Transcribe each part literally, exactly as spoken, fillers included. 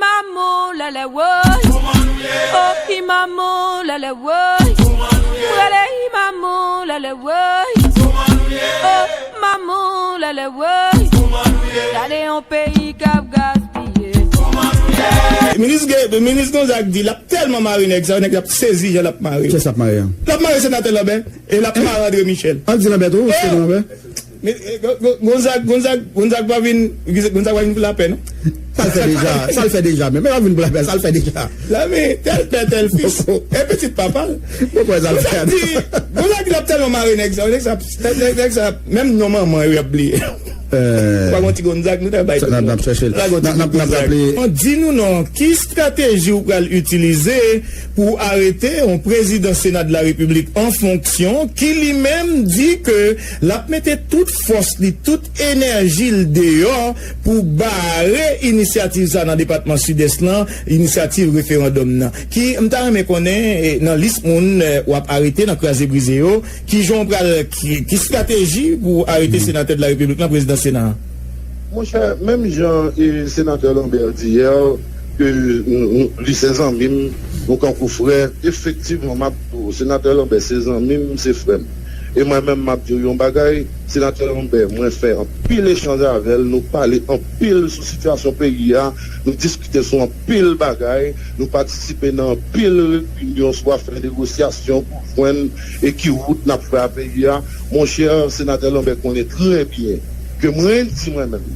Maman lèlè woy. Oh, i maman lèlè woy. Prale i maman lèlè woy. Oh, maman lèlè woy. Gade yon peyi k ap gaspiye. Minis Ge- Minis Gonzague di l ap tèlman mare nèg sa yo, nèg la ap sezi jan l ap mare yo. Kiyès l ap mare an? L ap mare Senatè Lambert e l ap mare André Michel. An di Lambert tou, se Lambert. Men, eh, Gon- Gon- Gonzague, Gonzague, Gonzague pa vin, Gonzague pa vin pou lapè, non. Sa l fè deja, sa l fè deja, men, men pa vin pou lapè, sa l fè deja. La, men, tel père, tel fils. E pitit papa l. Poko sa l fè. Gonzague di, Gonzague di l ap tèlman mare nèg sa, nèg sa, nèg, nèg sa, menm non manman yo, y ap bliye. Eh, pa gon ti Gonzague, nou ta bay sa, n ap, n ap chèche l. N ap, n ap, n ap raple. Di nou non, ki estrateji ou pral itilize pou arete yon prezidan Sena de la Repiblik an fonksyon ki li menm di ke l ap mete tout fòs li, tout enèji l deyò pou bare inisyativ sa nan depatman Sidès lan, inisyativ referandòm nan. Ki, m ta renmen konnen, eh, nan lis moun, eh, w ap arete nan kraze brize yo, ki jan w pral, ki, ki estrateji pou arete Senatè de la Repiblik lan, prezidan Sena a? Monchè, menm jan e Senatè Lambert di yè, ke nou, nou, li se zanmi m, nou kankou frè, efektivman, m ap di w, Senatè Lambert se zanmi m, se frè m. E mwen menm, m ap di w yon bagay, Senatè Lambert, mwen fè anpil echanj avè l, nou pale anpil sou sitiyasyon peyi a, nou diskite sou anpil bagay, nou patisipe nan anpil reyinyon sou afè negosyasyon pou jwenn e ki wout n ap fè a peyi a. Monchè, Senatè Lambert konnen trè byen ke mwen di mwen menm,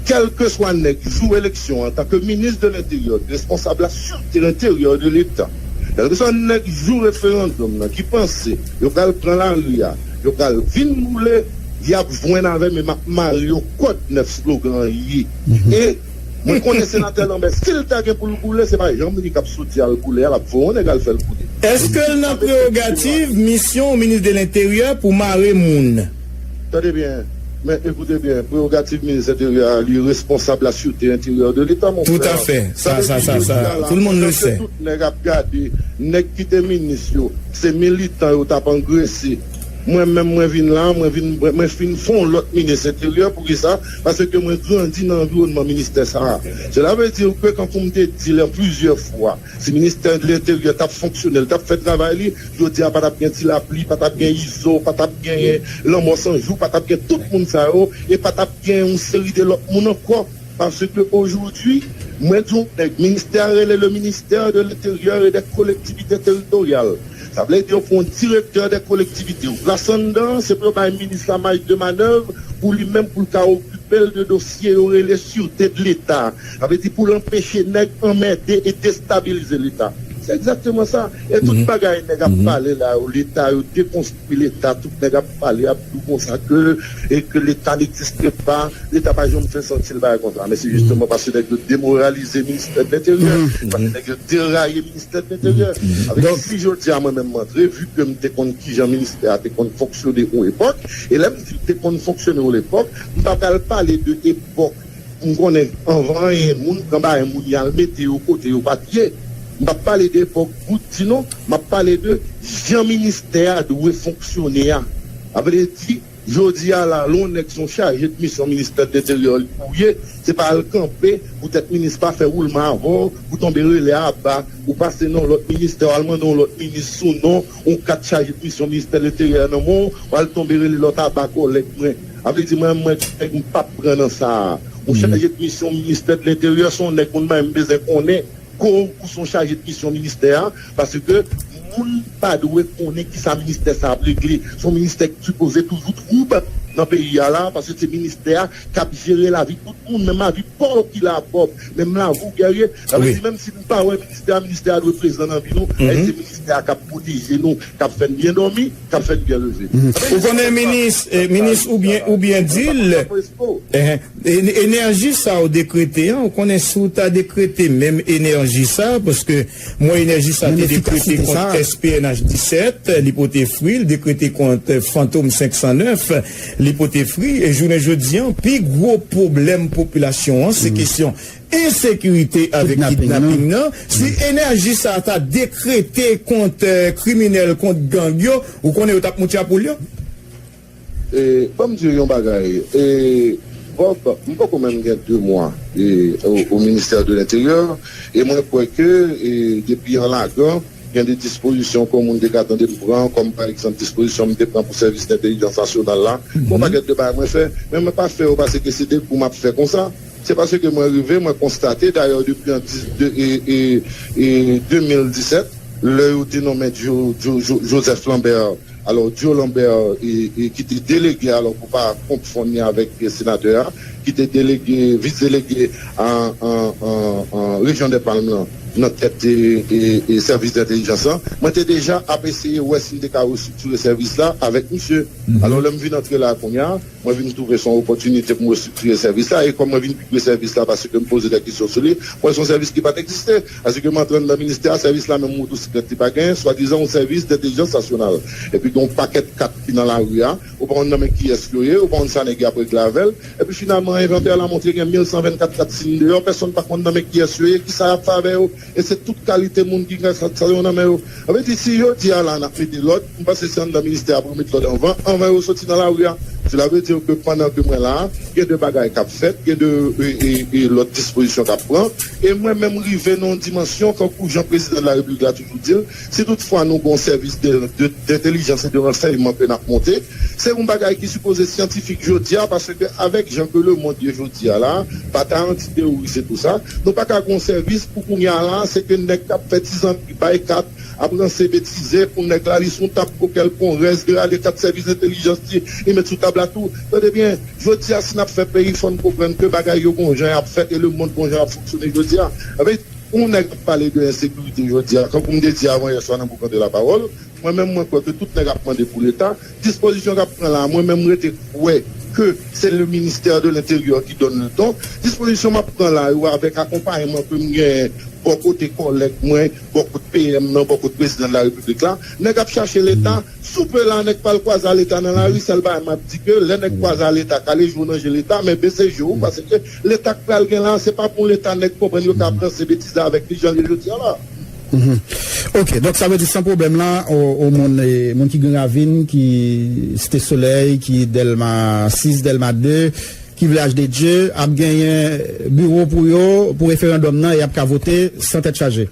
kèlkeswa nèg jou eleksyon an, antanke minis de lenteryè, responsab la sûreté intérieure de l'État, kèlkeswa nèg jou referandòm nan ki panse yo pral pran lari a, yo pral vin boule, y ap jwenn avè m e m ap mare yo kòd nèf slogan an ye. E mwen konnen Senatè Lambert, si l ta gen pou l boule, se pa janm li k ap soti al boule a, l ap voye yon nèg al fè l boule. Èske l nan prerogativ, misyon minis de lenteryè pou mare moun? Tande byen, men ekoute byen, prerogativ minis enteryè a, li responsab la sûreté intérieure de l'État, mon frè. Tout à fait. Sa, sa, sa, sa, tout le monde le sait. Pandan ke tout nèg ap gade, nèg ki te minis yo, se militan yo t ap angrese. Mwen menm, mwen vin la, mwen vin, mwen, mwen fin fè yon lòt minis enteryè. Poukisa? Paske mwen grandi nan anviwònman ministè sa a. Cela veut dire que, kankou m te di l plizyè fwa, si ministè de lenteryè t ap fonksyone, l t ap fè travay li, jodi a pa t ap gen Ti Lapli, pa t ap gen Izo, pa t ap gen Lanmò San Jou, pa t ap gen tout moun sa yo, e pa t ap gen yon seri de lòt moun ankò. Paske aujourd'hui, mwen di yon nèg, ministè a rele le ministère de l'Intérieur et des Collectivités Territoriales. Sa vle di yo pran direktè de kolektivite yo. Plas anndan, se pou yo bay minis la maj de manèv pou li menm, pou l ka okipe l de dosye yo rele sûreté de l'État. Sa vle di pou l anpeche nèg anmède e destabilize Leta. Se egzakteman sa. E tout bagay nèg ap pale la yo, Leta yo dekonstwi Leta, tout nèg ap pale, ap di w konsa ke, e ke Leta n'existe pas, Leta pa janm fè santi l bagay konsa. Men se jisteman paske nèg yo demoralize ministè de lenteryè, paske nèg yo deraye ministè de lenteryè. Avèk si jodi a mwen menm m antre, vi ke m te konn kijan ministè a te konn fonksyone yon epòk, e lè m di l te konn fonksyone yon epòk, m pa pral pale de epòk m konnen anvan anyen moun pran bagay moun y al mete yo kote yo pa t ye. M p ap pale de epòk bout di non, m ap pale de jan ministè a dwe fonksyone a. Sa vle di, jodi a la, lè yon nèg se yon chaje de misyon ministè de lenteryè li pou ye, se pa al kanpe poutèt minis pa fè woulman avè w, ou tonbe rele aba, ou pase nan yon lòt ministè, w al mande yon lòt minis sou non, yon kat chaje de misyon ministè de lenteryè nan men w, w al tonbe rele lòt aba kòlèg mwen. Sa vle di mwen, mwen, nèg m p ap pran nan sa a. Yon chaje de misyon ministè de lenteryè se yon nèg moun mwen m bezwen konnen. Ko ou se yon chaje de misyon ministè a, paske moun pa dwe konnen kisa ministè sa ap regle. Se yon ministè ki sipoze toujou twoub nan peyi a la, paske se ministè a k ap jere lavi tout moun, menm lavi pòv ki la pòv, menm lavi w Guerrier. Sa vle di, menm si nou pa wè ministè a, ministè a dwe prezan nan vi nou, e se ministè a k ap pwoteje nou, k ap fè n byen dòmi, k ap fè n byen leve. Ou konnen minis, eh, minis ou byen, ou byen di l, eh, E- enèji sa ou dekrete an, ou konnen si w ta dekrete menm enèji sa, paske mwen enèji sa te dekrete kont S P N H disèt, li pote fri, l dekrete kont Fantom senk san nèf, li pote fri, e jounen jodi an, pi gwo pwoblèm popilasyon an, se kesyon ensekirite avèk kidnaping nan. Si enèji sa ta dekrete kont, eh, kriminèl, kont gang yo, ou konnen yo t ap moute a poul yo? E, ban m di w yon bagay. E, Bob, m poko menm gen de mwa e, o, o ministè de lenteryè, e mwen kwè ke e, depi an lagan, gen de dispozisyon ke yon moun te ka tande m pran, kòm pa egzanp dispozisyon m te pran pou sèvis dentèlijans nasyonal la. Gon pakèt de bagay mwen fè, men mwen pa fè yo paske se de kou m ap fè konsa. Se paske mwen rive, mwen konstate, dayè depi an dis, de, e, e, e, de mil disèt, lè yo te nonmen Jo, Jo, Jo, Joseph Lambert, alò, Joe Lambert, e, e, ki te delege, alò, pou pa konfonn li avèk, e, senatè a, ki te delege, vis delege an, an, an, an rejyon dè Palm lan, nan tèt, e, e, e, sèvis dentèlijans lan, mwen te deja ap eseye wè si m te ka restriktire sèvis la avèk misye. Alò, lè m vin antre la kounye a, mwen vin twouve se yon opòtinite pou m restriktire sèvis la, e kòm mwen vin pi pre sèvis la paske m poze de kesyon sou li, mwen se yon sèvis ki pa t egziste. Paske m antre anndan ministè a, sèvis la menm motosiklèt li pa genyen, swadizan yon sèvis dentèlijans nasyonal. Epi gen yon pakèt kat ki nan lari a, ou pa konn nan men kiyès yo ye, ou pa konn sa nèg yo ap regle avè l. Epi finalman, envantè la montre gen mil san vennkat kat si deyò, pèsonn pa konn nan men kiyès yo ye, kisa y ap fè avè yo. E se tout kalite moun ki gen sa, sa yo nan men yo. Sa vle di, si jodi a la n ap mete lòd, m panse se anndan ministè a pou yo met lòd anvan, anvan yo soti nan lari a. Sela vle di ke pandan ke mwen la, gen de bagay k ap fèt, gen de e, e, e, lòt dispozisyon k ap pran. E mwen menm rive nan yon dimansyon, kankou jan prezidan de la repiblik la toujou di l, si toutfwa nou gen yon sèvis de, de, dentèlijans e de ransèyman ke n ap monte, se yon bagay ki sipoze syantifik jodi a, paske avèk jan ke lemonn ye jodi a la, batay anti-teworis e tou sa, nou pa ka gen yon sèvis pou kounye a la, se ke nèg k ap fè ti zanmi bay kat, ap ranse betize pou nèg la, li sou tab kokèl pon rès de ale kat sèvis entèlijans li, li met sou tab la tou. Tande byen, jodi a, si n ap fè peyi, fò n konprann ke bagay yo gon jan y ap fèt e lemonn gon jan y ap fonksyone jodi a. Anfen, yon nèg ap pale de ensekirite jodi a, kankou m te di avan yè swa nan Boukante Lapawòl, mwen menm, mwen kwè ke tout nèg ap mande pou Leta. Dispozisyon k ap pran la, mwen menm, m rete kwè ke se le ministère de l'Intérieur qui donne le ton. Dispozisyon m ap pran la yo, avèk akonpayman ke m genyen bò kote kòlèg mwen, bò kote P M nan, bò kote prezidan de la repiblik la, nèg ap chache Leta soupe la, nèg pral kwaze a Leta nan lari. Sèl bagay m ap di ke lè nèg kwaze a Leta, kale je w nan je Leta, men bese je w, paske Leta k pral gen la, se pa pou Leta nèg konprann yo ka ap ranse betize avèk li jan l ye jodi a la. Ok, donk sa vle di san pwoblèm la, o, o moun, e, moun ki Gran Ravin, ki Site Solèy, ki Dèlma sis, Dèlma de, ki Vilaj de Dye, ap genyen biwo pou yo, pou referandòm nan, e ap ka vote san tèt chaje.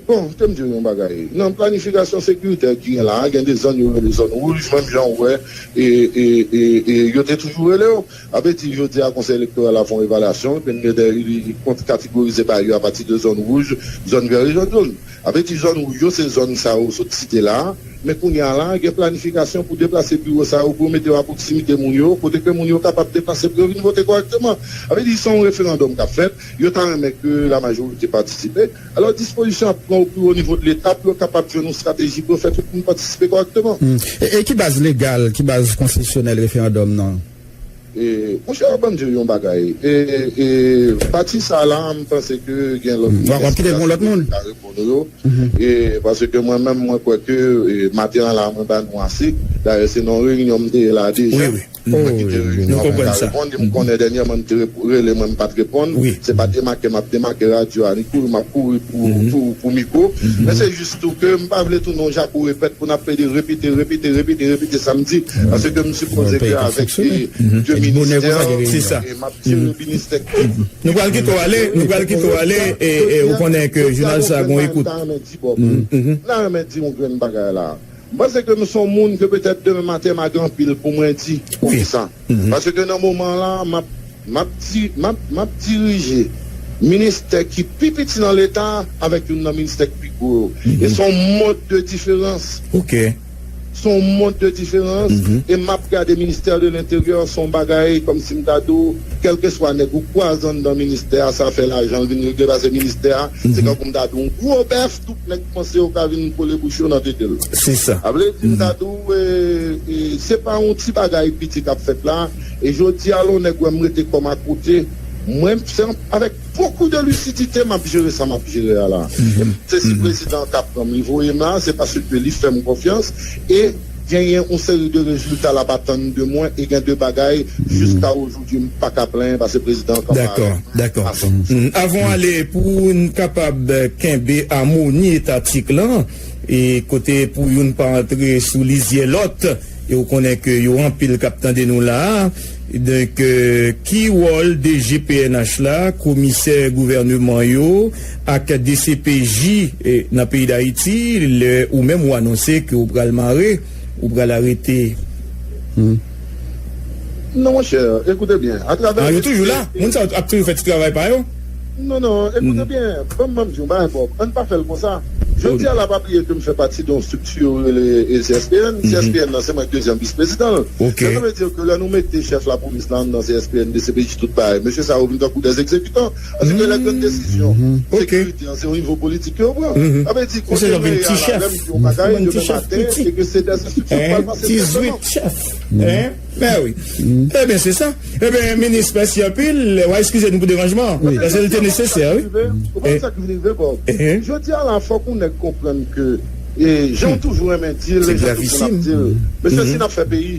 Bon, te m di w yon bagay. Nan planifikasyon sekiritè ki gen la a, gen de zòn yo rele zòn wouj, menm jan w wè, e, e, e, e yo te toujou rele yo. Sa vle di, jodi a, Konsèy Elektoral la fè yon evalyasyon, epi l gen de, li, li kont-, kategorize bagay yo apati de zòn wouj, zòn vè e zòn jòn. Sa vle di, zòn wouj yo, se zòn sa yo sot site la a, men kounye a la, gen planifikasyon pou deplase biwo sa yo, pou yo mete yo a pwoksimite moun yo, kote ke moun yo kapab deplase pou yo vin vote kòrèkteman. Sa vle di, se yon referandòm k ap fèt, yo ta renmen ke lamajorite patisipe. Alò, dispozisyon ap pran o pi wo nivo de Leta pou yo kapab jwenn yon estrateji pou yo fè tout moun patisipe kòrèkteman. E, e ki baz legal, ki baz konstitisyonèl referandòm nan? E, monchè, ban m di w yon bagay. E, e, pati sa la, m panse ke gen lòt ministè ki ta reponn nou yo. E, paske mwen menm, mwen kwè ke e, maten an la, mwen ba nou ase. Dayè, se nan yon reyinyon m te ye la deja. Mwen kite reyinyon an, mwen ka reponn. E m konnen dènyèman, m te rele mwen, m pa t reponn. Se pa demake m ap demake radyo a, ni kouri m ap kouri pou, pou, pou mikwo. Men se jis tou ke m pa vle tounen yon jako repèt pou n ap plede repete, repete, repete, repete sa m di. Paske m sipoze ke avèk e, de ministè, e m ap di ministè ki. Nou pral kite w ale, nou pral kite w ale, e, e ou konnen ke jounal sa gon ekout. M ta renmen di yon grenn bagay la. M panse ke m se yon moun ke petèt demen maten m a gen anpil pou mwen di. Poukisa? Paske nan moman la, m ap, m ap di, m ap, m ap dirije ministè ki pi piti nan Leta avèk youn nan ministè ki pi gwo yo. E se yon mond de diferans. Se yon mond de diferans. E m ap gade ministè de lenteryè, se yon bagay kòmsi m ta di w, kèlkeswa nèg ou kwaze anndan ministè a, sa fè lajan l vin regle, paske ministè a, se kankou m ta di w, yon gwo bèf, tout nèg panse yo ka vin kole bouch yo nan tete l. Se sa. Sa vle di, m ta di w, e, e, se pa yon ti bagay piti k ap fèt la. E jodi a, lè yon nèg wè m rete kò m akote, mwen, se avèk bokou de lisidite m ap jere sa m ap jere a la. E m, se si prezidan an ka pran m, li voye m la, se paske li fè m konfyans. E genyen yon seri de rezilta l ap atann de mwen, e gen de bagay, jiska ojou di m pa ka plenyen paske prezidan an kanpe avèk mwen. Avan w ale, pou n kapab kenbe amoni etatik lan, e kote pou youn pa antre sou lizyè lòt, e ou konnen ke yo anpil k ap tande nou la a, Donk, euh, ki wòl D G P N H la, komisè gouvèneman yo ak D C P J, eh, nan peyi Dayiti, lè ou menm ou anonse ke ou pral mare, ou pral arete? Non, monchè, ekoute byen. Atravè... Ah, yo toujou la. Moun sa yo ap toujou fè ti travay pa yo. Non, non, ekoute byen. Ban m, ban m di w yon bagay, Bob. Ann pa fè l konsa. Jodi a la, pa bliye ke m fè pati de yon estrikti yo rele C S P N. C S P N nan, se mwen k dezyèm vis prezidan l. Ok. Sa vle di ke lè nou mete chèf lapolis la anndan C S P N, D C P J, tout bagay, mesye sa yo vin tankou dè egzekitan. Paske lè grann desizyon sekirite an, se o nivo politik ke yo pran. Sa vle di, kote mwen ye a la, lè m di yon bagay, demen maten, se ke se dè estriksyon k pral pase dirèkteman. Chèf. Hein? Ben wi. Ebyen, se sa. Ebyen, minis, mèsi anpil. W a eskize nou pou deranjman an. Paske l te nesesè, wi. Ou konn sa ki vin rive, Bob? Jodi a la, fòk yon nèg konprann ke, e, jan w toujou renmen di l, e jan tout moun ap di l. Mesye, si n ap fè peyi,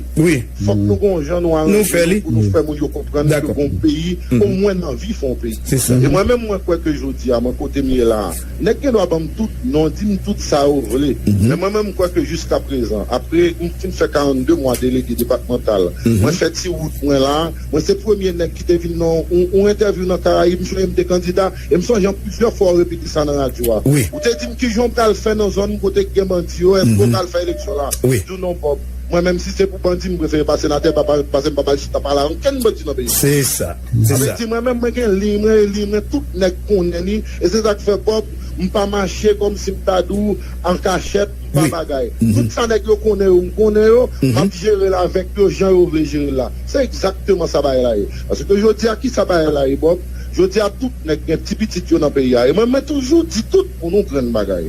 fòk nou gon jan nou aranje nou pou nou fè moun yo konprann ke gon peyi, omwen nan vi, fè yon peyi. E mwen menm, mwen kwè ke jodi a, mwen kote m ye la a, nèg gen dwa ban m tout non, di m tout sa yo vle. Men mwen menm, m kwè ke jiskaprezan, apre m fin fè karannde mwa delege depatmantal, mwen fè ti wout mwen la, mwen se premye nèg ki te vin nan yon, yon entèvyou nan Karayib, m sonje m te kandida, e m sonje an plizyè fwa w repete sa nan radyo a. Ou te di m kijan w pral fè nan zòn kote k gen bandi yo, èske w pral fè eleksyon la? M di w non, Bob. Mwen menm, si se pou bandi, m prefere pa senatè, pa, pa, pase m pa pral chita pale ak okenn bandi nan peyi. Se sa. Se sa. Sa vle di, mwen menm, mwen gen liy mwen, e liy mwen, tout nèg konnen li. E se sa k fè, Bob, m pa mache kòmsi m ta di w an kachèt, m pa bagay. Tout sa nèg yo konnen yo, m konnen yo, m ap jere l avèk yo jan yo vle jere l la. Se egzakteman sa bagay la ye. Paske jodi a, ki sa bagay la ye, Bob? Jodi a, tout nèg gen ti pitit yo nan peyi a. E mwen, mwen toujou di tout moun yon grenn bagay.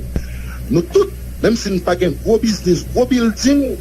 Nou tout, menm si n pa gen gwo biznis, gwo bilding,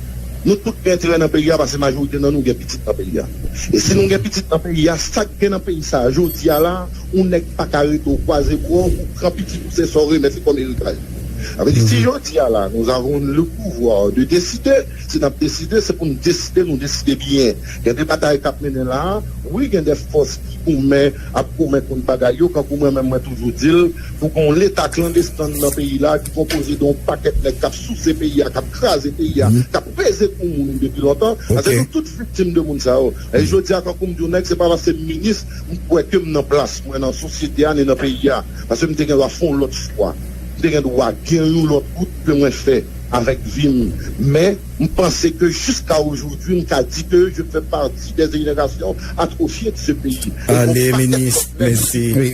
nou tout gen enterè nan peyi a, paske majorite nan nou gen pitit nan peyi a. E si nou gen pitit nan peyi a, sa k gen nan peyi sa a, jodi a la, yon nèg pa ka rete w kwaze bra w pou pran pitit ou, se sa w remèt li kòm eritaj. Sa vle di, si jodi a la, nous avons le pouvoir de décider, si n ap deside, se pou n deside, nou deside byen. Gen de batay k ap mennen la a, wi, gen de fòs ki goumen, ap goumen kont bagay yo, kankou mwen menm, mwen toujou di l, pou gon leta klandesten nan peyi la, ki konpoze de yon pakèt nèg k ap souse peyi a, k ap kraze peyi a, k ap peze kou moun depi lontan. Paske nou tout viktim de moun sa yo. E jodi a, kankou m di w, nèg, se pa paske m minis, m kwè ke m nan plas mwen nan sosyete a, ni nan peyi a. Paske m te gen dwa fè yon lòt chwa. M te gen dwa gen yon lòt wout ke mwen fè avèk vi m. Men, m panse ke jiska ojodwi, m ka di ke je fais partie des générations atrophiées de ce pays. E gon pakèt lòt nèg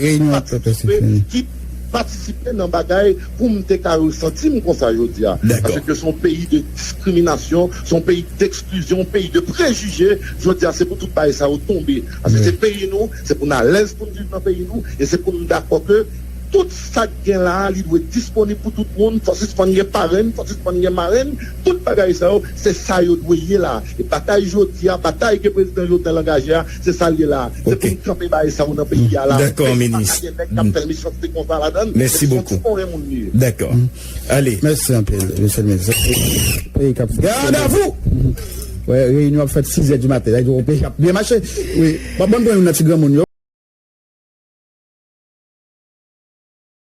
ki patisipe, ki patisipe nan bagay pou m te ka resanti m konsa jodi a. Paske se yon peyi de diskriminasyon, se yon peyi de eksklizyon, yon peyi de prejije. Jodi a, se pou tout bagay sa yo tonbe. Paske se peyi nou, se pou n alèz pou n viv nan peyi nou, e se pou n dakò ke tout sa k gen la a, li dwe disponib pou tout moun. Fò sispann gen parenn, fò sispann gen marenn. Tout bagay sa yo, se sa yo dwe ye la. E batay jodi a, batay ke prezidan Jovenel angaje a, se sa l ye la. Se pou n kanpe bagay sa yo nan peyi a la. Dakò, minis. Pa ka gen nèg k ap fè mechanste konsa ladan l. Mèsi bokou. Se yon ti konyen moun li ye. Dakò. Ale. Mèsi anpil, mesye l minis. Peyi k ap... Gad a vou! Wè, reyinyon ap fèt sizè di maten. Sa vle di yon peyi k ap byen mache. Wi. M ap ban nou yon nan ti granmoun yo.